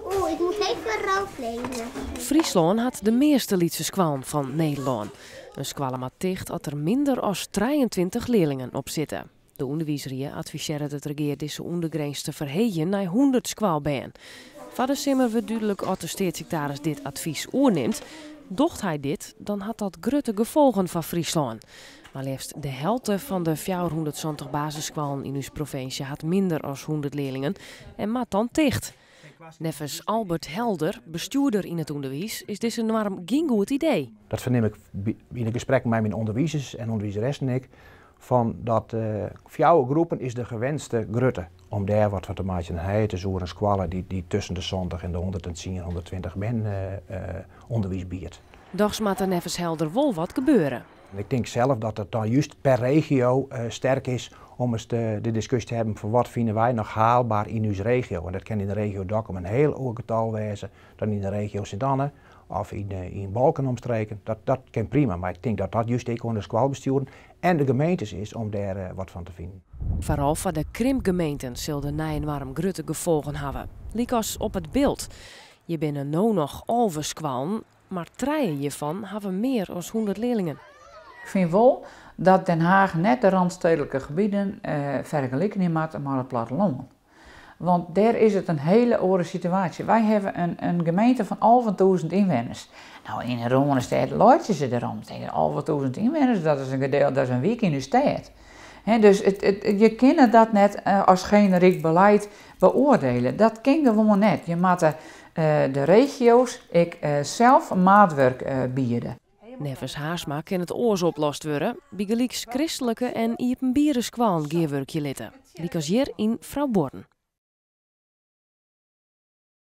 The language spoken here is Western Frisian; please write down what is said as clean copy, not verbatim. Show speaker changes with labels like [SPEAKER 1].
[SPEAKER 1] Oeh, ik moet even rood lezen.
[SPEAKER 2] Fryslân hat de measte lytse skoallen fan Nederlân. In skoalle moat ticht as der minder as 23 learlingen op sitte. De ûnderwiisrie advisearret it regear dizze ûndergrins te ferheegjen nei 100 skoalbern. Foar de simmer wurdt dúdlik oft de steatssiktaris dit advys oernimt. Docht hy dit, dan hat dat grutte gefolgen foar Fryslân. Mar leafst de helte fan de 470 basisskoallen yn ús provinsje hat minder as 100 learlingen en moat dan ticht. Neffens Albert Helder, bestjoerder yn it ûnderwiis, is dizze noarm gjin goed idee.
[SPEAKER 3] Dat fernim ik yn de gesprekken mei myn ûnderwizers en ûnderwizeressen ek, fan dat fjouwer groepen is de gewenste grutte om dêr wat fan te meitsjen. En hy it dus oer in skoalle dy't tusken de 70 en de 110, 120 bern ûnderwiis biedt.
[SPEAKER 2] Dochs moat der neffens Helder wol wat gebeure.
[SPEAKER 3] Ik tink sels dat it dan just per regio sterk is om ris de diskusje te hawwen fan wat fine wy noch haalbaar yn ús regio. En dat kin yn de regio Dokkum in hiel oar getal wêze dan yn de regio Sint-Anne of yn Balk en omstreken. Dat kin prima, mar ik tink dat dat just ek oan de skoalbestjoeren en de gemeentes is om dêr wat fan te finen.
[SPEAKER 2] Foaral foar de krimpgemeenten sil de nije noarm grutte gefolgen hawwe, lykas op It Bilt. Hjir binne no noch 11 skoallen, mar trije hjirfan hawwe mear as 100 learlingen.
[SPEAKER 4] Ik fyn wol dat Den Haag net de randstedelijke gebieden fergelykje moat mei it plattelân. Want dêr is it in hiele oare situaasje. Wy hawwe in gemeente fan 11.000 ynwenners. No, yn de Rânestêd laitsje se derom. 11.000 ynwenners, dat is in gedeelte, dat is in wyk yn de stêd. Dus je kinne dat net as generyk beleid beoardielje. Dat kin gewoan net. Je moatte de regio's ek sels maatwurk biede.
[SPEAKER 2] Neffens Haarsma kin it oars oplost wurde. Bygelyks kristlike en iepenbiere skoallen gearwurkje litte. Lykas hjir yn Froubuorren.